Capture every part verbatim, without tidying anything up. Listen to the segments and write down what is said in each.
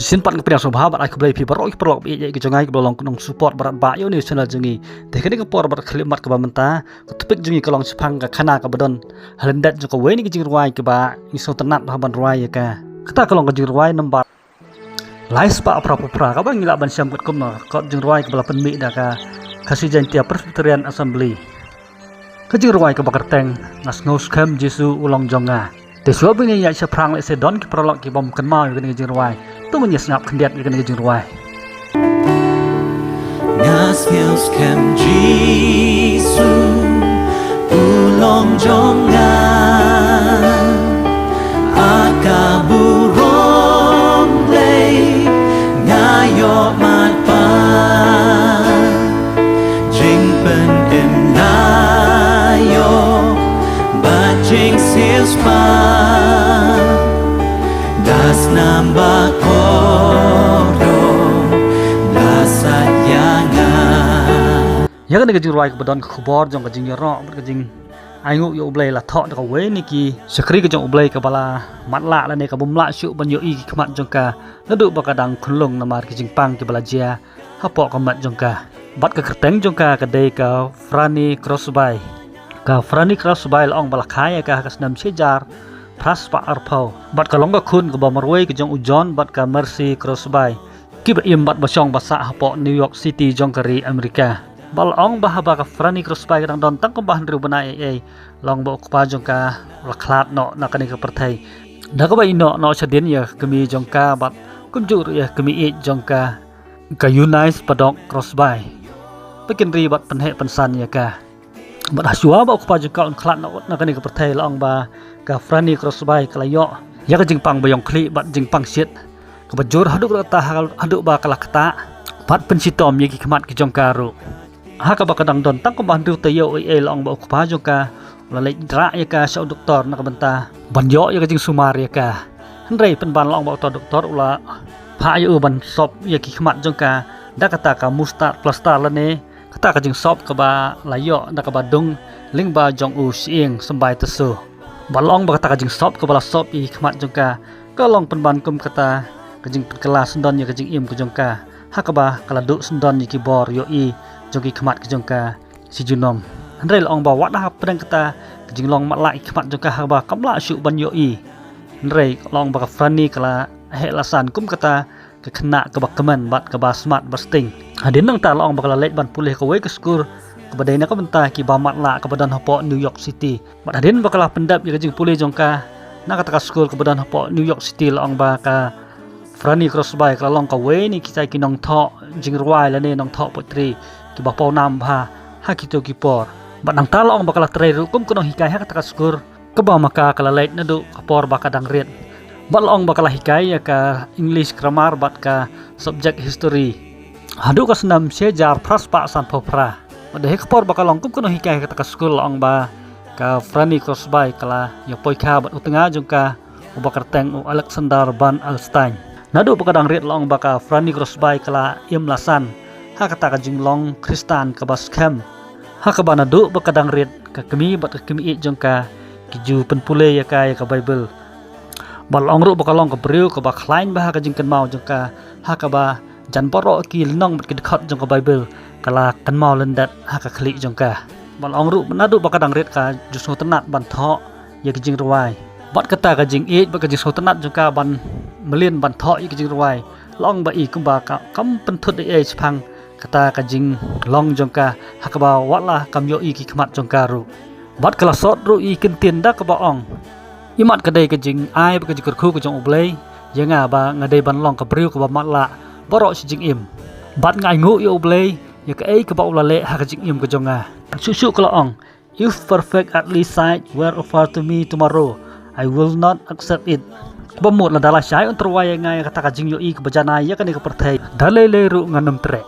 Shisien pat nga pdiang sngewbha bad ai khublei phi baroh ki paralok ba ïeit ki jong nga kiba la long nong support bad ba ïa une u channel jong ngi. Te kane ka por bad ka khyllipmat kaba mynta, ka topic jong ngi ka long shaphang ka khana kaba don ha lyndet jong kawei na ki jingrwai kaba ngi sngewtynnat bha ban rwai ïa ka. Kata ka long ka jingrwai number lai spah phra phew phra kaba ngi lah ban shem katkum ka kot jingrwai kaba la pynmih da ka Khasi Jaintia Presbyterian Assembly. Ka jingrwai kaba kyrteng Nga Sngew Skhem Jisu U Long Jong Nga. Te shuwa ba ngin ïaid shaphrang, lehse don ki paralok ki bym kynmaw ïa kane ka jingrwai. To ngin ïa sngap khyndiat ïa kane ka jingrwai. Nga sngew skhem Jisu U Long Jong Nga, ha ka burom Blei nga ïohmad pat. Jingpynim nga ïoh bad jingsngewsih, da snam ba kordor la sait ïa nga. Ïa kane ka jingrwai kaba don ka khubor jong ka jingïaroh bad ka jingainguh ïa U Blei la thoh da kawei na ki shakri ka jong U Blei kaba la matlah lane ka bym lah shuh ban ïohi ki khmat jong ka naduh ba ka dang khunlung namar ki jingpang kiba la jia hapoh ka met jong ka. Bad ka kyrteng jong ka ka dei ka Franny Crosby. Ka Franny Crosby la ong ba la kha ïa ka ha ka snem shi hajar phra spah arphew. Bad ka long ka khun kaba marwei ka jong u John bad ka Mercy Crosby, kiba im bad ba shong ba sah hapoh New York City jong ka ri Amerika. Bad la ong ba haba ka Franny Crosby ka dang don tang kumba hynriew bnai ei ei, la ong ba u kpa jong ka u la khlad noh na kane ka pyrthei, da kaba ïehnoh noh shadien ïa ka kmie jong ka bad kumjuh ruh ïa ka kmie ïeit jong ka, ka Eunice Paddock Crosby, ba kin ri bad pynheh pynsan ïa ka. Bad ha shuwa ba u kpa jong ka un khlad noh na kane ka pyrthei, la ong ba ka Franny Crosby ka la ïoh ïa ka jingpang ba ïong khlieh bad jingpang shit kaba jur haduh katta, haduh ba ka la ktah bad pynshitom ïa ki khmat ki jong ka ruh. Ha kaba ka dang don tang kumba hynriew taïew ei ei, la ong ba u kpa jong ka u la leit rah ïa ka sha u doktor na ka bynta ban ïoh ïa ka jingsumar ïa ka. Hynrei pynban la ong ba uta u doktor u la phah ïa u ban sop ïa ki khmat jong ka da kata ka mustard plaster lane kata ka jingsop kaba la ïoh da kaba dung lyngba jong u shyieng symbai tasu. Bad la ong ba kata ka jingsop kaba la sop ïa ki khmat jong ka, ka long pynban kum kata ka jingpynkylla syndon ïa ka jingim ka jong ka, ha kaba ka la duh syndon ïa ki bor ïohi jong ki khmat ki jong ka shi junom. Hynrei la ong ba wat hapdeng kata ka jinglong matlah ïa ki khmat jong ka, ha kaba kam lah shuh ban ïohi, hynrei la ong ba ka Franny ka la heh la san kum kata ka khynnah kaba kmen bad kaba smat ba sting. Hadien nangta la ong ba ka la leit ban pule ha kawei ka skul kaba dei na ka bynta kiba matlah kaba don hapoh New York City. Bad hadien ba ka la pyndep ïa ka jingpule jong ka na kata ka skul kaba don hapoh New York City, la ong ba ka Franny Crosby ka la long kawei na kita ki nongthoh jingrwai lane nongthoh poetry kiba paw nam bha ha kito ki por. Bad nangta la ong ba ka la trei ruh kum ka nonghikai ha kata ka skul kaba ma ka ka la leit naduh ka por ba ka dang rit. Bad la ong ba ka la hikai ïa ka English grammar bad ka subject history haduh ka snem shi hajar phra spah sanphew phra. Bad ha ka por ba ka long kum ka nonghikai ha kata ka skul, la ong ba ka Franny Crosby ka la ïa poikha bad u tnga jong ka uba kyrteng u Alexander Van Alstyne. Naduh ba ka dang rit, la ong ba ka Franny Crosby ka la im la san ha kata ka jinglong Khristan kaba skhem, ha kaba naduh ba ka dang rit ka kmie bad ka kmie ïeit jong ka ki ju pynpule ïa ka ïa ka Baibl. Bad la ong ruh ba ka long ka briew kaba khlaiñ bha ha ka jingkynmaw jong ka, ha kaba jan baroh ki lynnong bad ki dkhot jong ka Baibl ka la kynmaw lyndet ha ka khlieh jong ka. Bad la ong ruh naduh ba ka dang rit ka ju sngewtynnat ban thoh ïa ki jingrwai. Bad kata ka jingïeit bad ka jingsngewtynnat jong ka ban mlien ban thoh ïa ki jingrwai, la ong ba i kumba ka kam pynthut ei ei shaphang kata ka jinglong jong ka, ha kaba wat la kam ïohi ki khmat jong ka ruh. Bad ka la sot ruh ïa ki kyntien da kaba ong: Imat ka dei ka jingai bad ka jingkyrkhu ka jong U Blei ïa nga ba nga dei ban long ka briew kaba matlah baroh shi jingim. Bad nga ainguh ïa U Blei ïa kaei kaba u la leh ha ka jingim ka jong nga. Shuh shuh ka la ong: If perfect earthly sight were offered to me tomorrow, I will not accept it. Kaba mut lada lashai un tyrwa ïa nga ïa kata ka jingïohi kaba janai ïa kane ka pyrthei, da lei lei ruh ngan ym treh.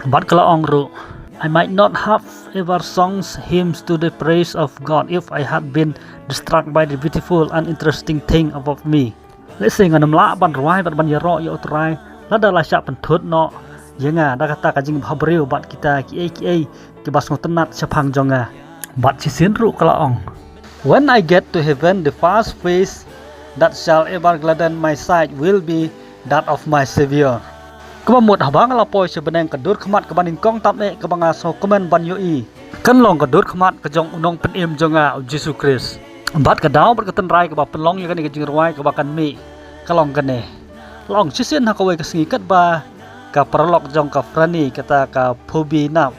Bad ka la ong ruh: I might not have ever songs hymns to the praise of God if I had been distracted by the beautiful and interesting thing above me. Lehse ngan ym lah ban rwai bad ban ïaroh ïa U Trai lada la shah pynthut noh ïa nga da kata ka jingbhabriew bad kita kiei kiei kiba sngewtynnat shaphang jong nga. Bad shisien ruh ka la ong: When I get to heaven, the first face that shall ever gladden my sight will be That of my Savior. Kaba mut haba nga la poi sha bneng, ka dur khmat kaba nyngkong tam eh kaba nga sngewkmen ban ïohi kan long ka dur khmat ka jong u Nongpynim jong nga u Jisu Khrist. Bad ka daw bad ka tynrai kaba pynlong ïa kane ka jingrwai kaba kan mih ka long kane. La ong shisien ha kawei ka sngi katba ka paralok jong ka Franny, kata ka Phoebe Knapp,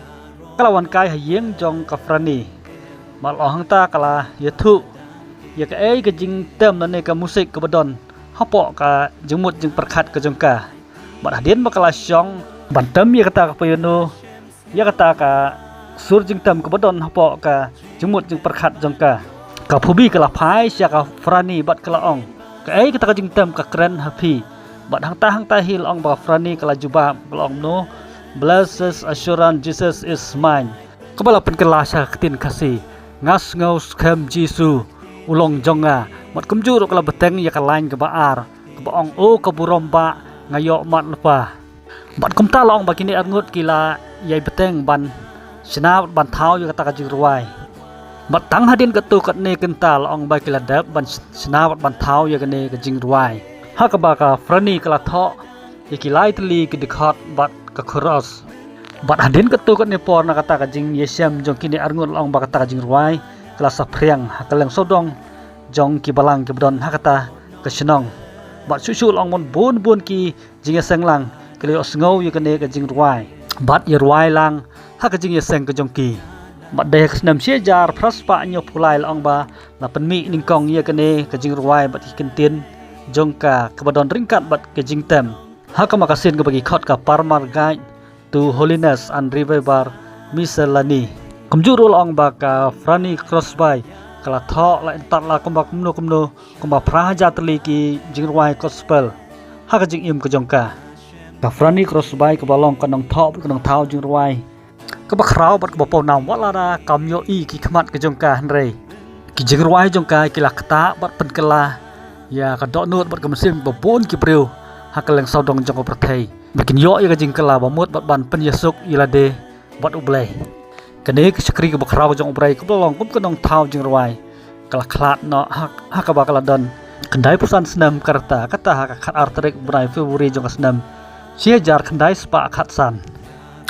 ka la wan kai ha ïing jong ka Franny. Bad la ong hangta ka la ïathuh ïa kaei ka jingtem lane ka musik kaba don hapoh ka jingmut jingpyrkhat ka jong ka. Bad hadien ba ka la shong ban tem ïa kata ka piano, ïa kata ka sur jingtem kaba don hapoh ka jingmut jingpyrkhat jong ka, ka Phoebe ka la phai sha ka Franny bad ka la ong, "Kaei kata ka jingtem ka kren ha phi?" Bad hangta hangta hi la ong ba ka Franny ka la jubab, ka la ong, "No, Blessed Assurance, Jesus is mine." Kaba la pynkylla sha ka ktien Khasi, "Nga sngew skhem Jisu u long jong nga." Bad kumjuh ruh ka la bteng ïa ka lain kaba ar kaba ong, "O ka burom bah, nga ïoh mad lypa." Bad kumta la ong ba kine arngut ki la ïai bteng ban shna bad ban thaw ïa kata ka jingrwai. Bad tang hadien katto katne kynta la ong ba ki la dep ban shna bad ban thaw ïa kane ka jingrwai, ha kaba ka Franny ka la thoh ïa ki lai tylli ki dkhot bad ka chorus. Bad hadien katto katne por na kata ka jingïashem jong kine arngut, la ong ba kata ka jingrwai ka la saphriang ha ka lyngsawdong jong ki balang kiba don ha kata ka shnong. Bad shuh shuh la ong bun bun ki jingïaseng lang ki la ïohsngew ïa kane ka jingrwai bad ïarwai lang ha ka jingïaseng ka jong ki. Bad dei ha ka snem shi hajar phra spah hynñiewphew lai, la ong ba la pynmih nyngkong ïa kane ka jingrwai bad ki kyntien jong ka kaba don ryngkat bad ka jingtem, ha ka magazine kaba ki khot ka Pilgrimage to Holiness and Revival Miscellany. Kumjuh ruh la ong ba ka Franny Crosby ka la thoh la intat la kumba kumno kumno kumba phra hajar tylli ki jingrwai gospel ha ka jingim ka jong ka. Ka Franny Crosby kaba long ka nongthoh bad ka nongthaw jingrwai kaba khraw bad kaba pawnam, wat lada kam ïohi ki khmat ka jong ka, hynrei ki jingrwai jong ka ki la ktah bad pynkylla ïa ka dohnud bad ka mynsiem ba bun ki briew ha ka lyngsawdong jong ka pyrthei ba kin ïoh ïa ka jingkylla ba mut bad ban pynïasuk ïa lade bad U Blei. Kane ka shakri kaba khraw jong U Blei kaba long kum ka nongthaw jingrwai ka la khlad noh ha, ha kaba ka la don khyndai phew san snem ka rta, kata ha ka khatar tarik bnai February jong ka snem shi hajar khyndai spah khatsan.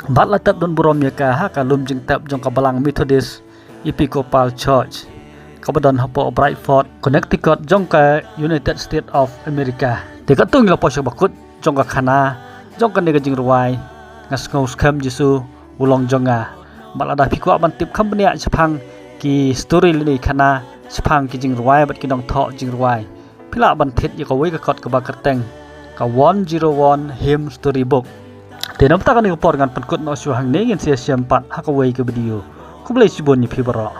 Bad la tep don burom ïa ka ha ka lum jingtep jong ka balang Methodist Episcopal Church kaba don hapoh Bradford, Connecticut jong ka United States of America. Te katto ngi la poi sha kaba kut jong ka khana jong kane ka jingrwai, Nga sngew skhem Jisu u long jong nga. Bad lada phi kwah ban tip kham bniah shaphang ki story lane khana shaphang ki jingrwai bad ki nongthoh jingrwai, phi lah ban thied ïa kawei ka kot kaba kyrteng ka One Zero One Hymn Story Book. Te na bynta kane ka por ngan pynkut noh shuh hangne, ngin sa ïashem pat ha kawei ka video. Khublei shibun ïa phi baroh.